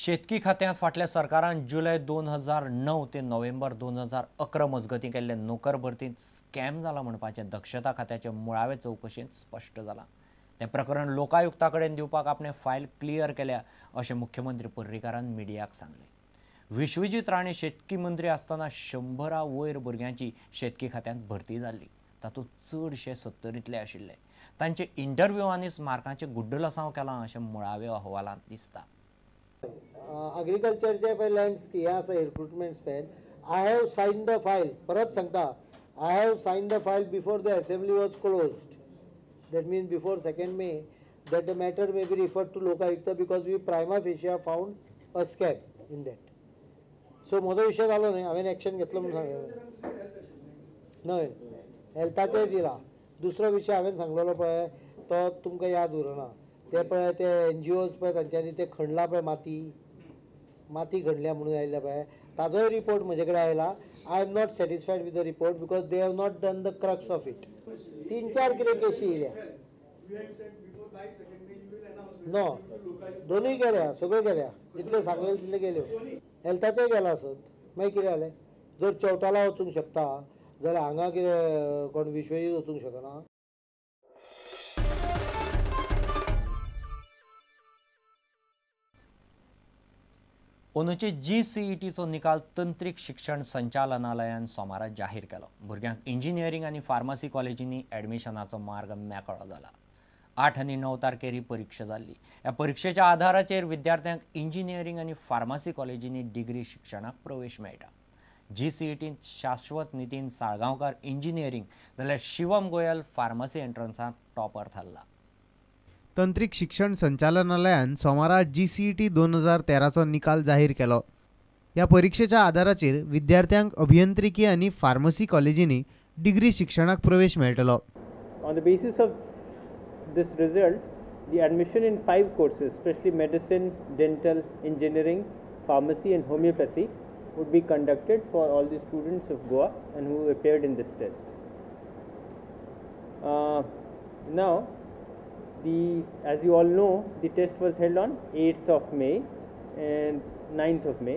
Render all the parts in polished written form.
शेतकी खात्यांत फाटल्या सरकारान जुलय 2009 ते नोव्हेंबर 2011 मजगतीं केल्ले नोकर भरतींत स्कॅम जाला म्हणपाचें दक्षता खात्याचे मुळावे चवकशेंत स्पश्ट जालां. तें प्रकरण लोकायुक्ता कडेन दिवपाक आपणें फायल क्लियर केल्या अशें मुख्यमंत्री पर्रीकारान मिडियाक सांगलें. विश्वजीत राणे शेतकी मंत्री आसतना 100 वयर भुरग्यांची शेतकी खात्यांत भरती जाल्ली. तातूंत चडशे 70तले आशिल्ले. तांचे इंटरव्यूआंनीच मार्कांचें गुड्डलसांव केलां अशें मुळाव्या अहवालांत दिसता. एग्रीकल्चरचे पळय लँड्स हें आसा recruitment span. I have sign the file, परत सांगता, I have sign the file before the assembly was closed. That means before 2nd May that the matter may be referred to Lokayukta because we prima facie found a scam in that. So म्हजो विशय जालो न्हय, हांवें action घेतलो म्हणून सांगलें न्हय, हेल्थाचेर दिला. दुसरो विशय हांवें सांगलेलो पळय तो तुमकां याद उरना. ते पळय ते एनजीओज पळय तांच्यांनी ते खणला पळय, माती माती खणल्या म्हणून आयल्या पळय, ताजोय रिपोर्ट म्हजे कडेन आयला. I am not satisfied with the report because they have not done the crux of it. 3-4 कितें केशी येयल्या नो, दोनूय गेल्या, सगळ्यो गेल्या, जितले सांगलेले तितले गेल्यो. हेल्थाचेय गेला आसत, मागीर कितें जालें, जर चौटाला वचूंक शकता जाल्यार हांगा कितें कोण विश्वजीत वचूंक शकना. अंदूचे जीसीईटीचो निकाल तंत्रीक शिक्षण संचालनालयान सोमारा जाहीर केलो. भुरग्यांक इंजिनियरींग आनी फार्मासी कॉलेजींनी ॲडमिशनाचो मार्ग मेकळो जाला. 8 आनी 9 तारखेर ही परिक्षा जाल्ली. ह्या परिक्षेच्या आधाराचेर विद्यार्थ्यांक इंजिनियरींग आनी फार्मासी कॉलेजींनी डिग्री शिक्षणाक प्रवेश मेळटा. जीसीईटींत शाश्वत नितीन साळगांवकार इंजिनियरींग जाल्यार शिवम गोयल फार्मासी एंट्रन्सांत टॉपर थारला. तंत्रीक शिक्षण संचालनालयान सोमारा जीसीईटी 2013चो निकाल जाहीर केलो. ह्या परिक्षेच्या आधाराचेर विद्यार्थ्यांक अभियांत्रिकी आनी फार्मसी कॉलेजींनी डिग्री शिक्षणाक प्रवेश मेळटलो. On the basis of this result, the admission in 5 courses, especially medicine, dental, engineering, pharmacy and homeopathy, would be conducted for all the students of Goa and who appeared in this test. Now, as you all know, the test was held on 8th of May and 9th of May,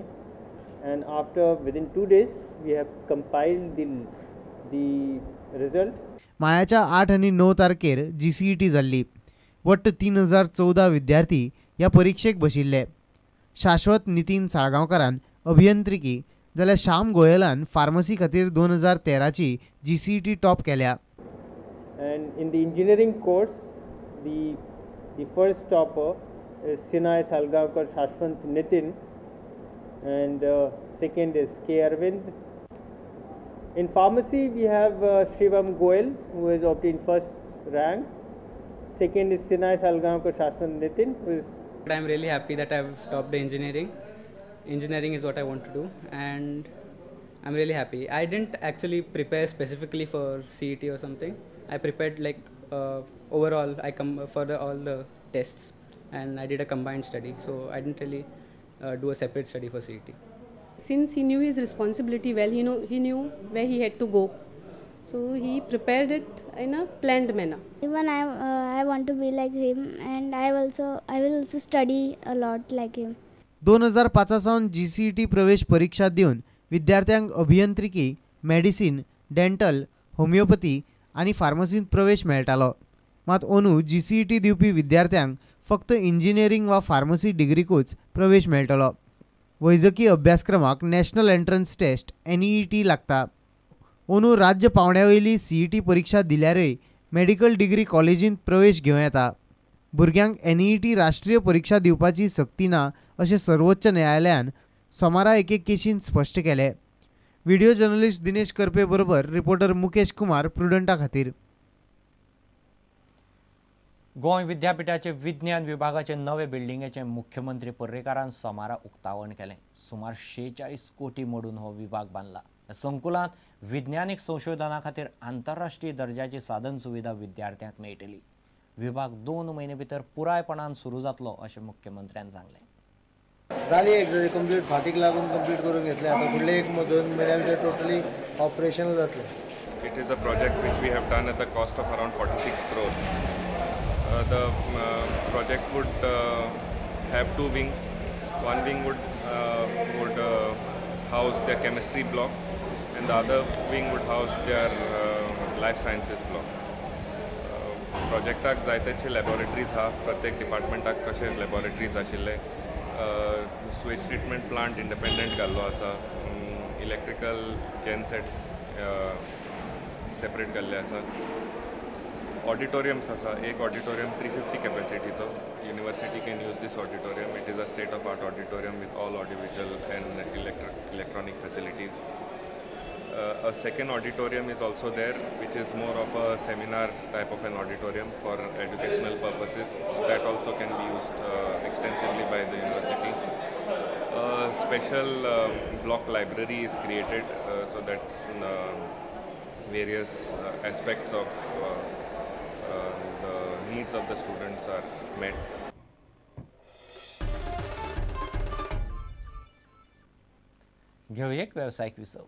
and after within 2 days we have compiled the results. मायाच्या 8 आनी 9 तारखेर GCET जाल्ली. वट्ट 3014 विद्यार्थी ह्या परिक्षेक बशिल्ले. शाश्वत नितीन साळगांवकारान अभियांत्रिकी जाल्यार श्याम गोयलान फार्मसी खातीर 2013ची जीसीईटी टॉप केल्या. And in the engineering course, the first topper is Sinai Salgaonkar Shashwant Nitin, and second is K. Arvind. In pharmacy, we have Shivam Goel, who has obtained first rank. Second is Sinai Salgaonkar Shashwant Nitin, who is. I am really happy that I have topped the engineering. Engineering is what I want to do, and I'm really happy. I didn't actually prepare specifically for CET or something. I prepared like overall. I come for all the tests, and I did a combined study. So I didn't really do a separate study for CET. Since he knew his responsibility well, he knew where he had to go. So he prepared it in a planned manner. Even I want to be like him, and I will also study a lot like him. 2005 सावन GCET प्रवेश परीक्षा दिवन विद्यार्थ्यांक अभियांत्रिकी, medicine, dental, homoeopathy आनी फार्मसींत प्रवेश मेळटालो. मात अंदू जीसीईटी दिवपी विद्यार्थ्यांक फक्त इंजिनियरींग वा फार्मसी डिग्रीकूच प्रवेश मेळटलो. वैजकी अभ्यासक्रमाक नॅशनल एंट्रन्स टेस्ट एनईईटी लागता. अंदू राज्य पावंड्या वयली सीईटी परिक्षा दिल्यारय मेडिकल डिग्री कॉलेजींत प्रवेश घेवं येता. भुरग्यांक एनईईटी राष्ट्रीय परिक्षा दिवपाची सक्ती ना अशें सर्वोच्च न्यायालयान सोमारा एके केशींत स्पश्ट केलें. व्हिडिओ जर्नलिस्ट दिनेश करपे बरोबर रिपोर्टर मुकेश कुमार, प्रुडंटा खातीर. गोंय विद्यापीठाचे विज्ञान विभागाचे नवे बिल्डिंगेचे मुख्यमंत्री पर्रीकारान सोमारा उक्तावण केलें. सुमार 46 कोटी मोडून हो विभाग बांदला. संकुलांत विज्ञानीक संशोधना खातीर आंतरराष्ट्रीय दर्जाची साधन सुविधा विद्यार्थ्यांक मेळटली. विभाग 2 म्हयने भितर पुरायपणान सुरू जातलो अशें मुख्यमंत्र्यान सांगलें. जाली एक कंप्लीट फाटीक लागून कंप्लीट करून घेतले. आतां फुडले 1-2 म्हयन्या भितर टोटली ऑपरेशनल जातलें. It is a project which we have done at the cost of around 46 crores. The project would have 2 wings. One wing would house their chemistry block and the other wing would house their life sciences block. प्रोजेक्टाक जायतेचे laboratories आहा, प्रत्येक डिपार्टमेंटाक कशे laboratories आशिल्ले. Suez treatment plant independent घाल्लो आसा, electrical gensets separate घाल्ले आसा, ऑडिटोरियम्स आसा. एक auditorium 350 कॅपेसिटीचो. University can use this auditorium. It is a state of art auditorium with all audiovisual and electronic facilities. A second auditorium is also there, which is more of a seminar type of an auditorium for educational purposes. That also can be used extensively by the university. A special block library is created so that various aspects of the needs of the students are met. घेऊया एक व्यावसायिक विसव.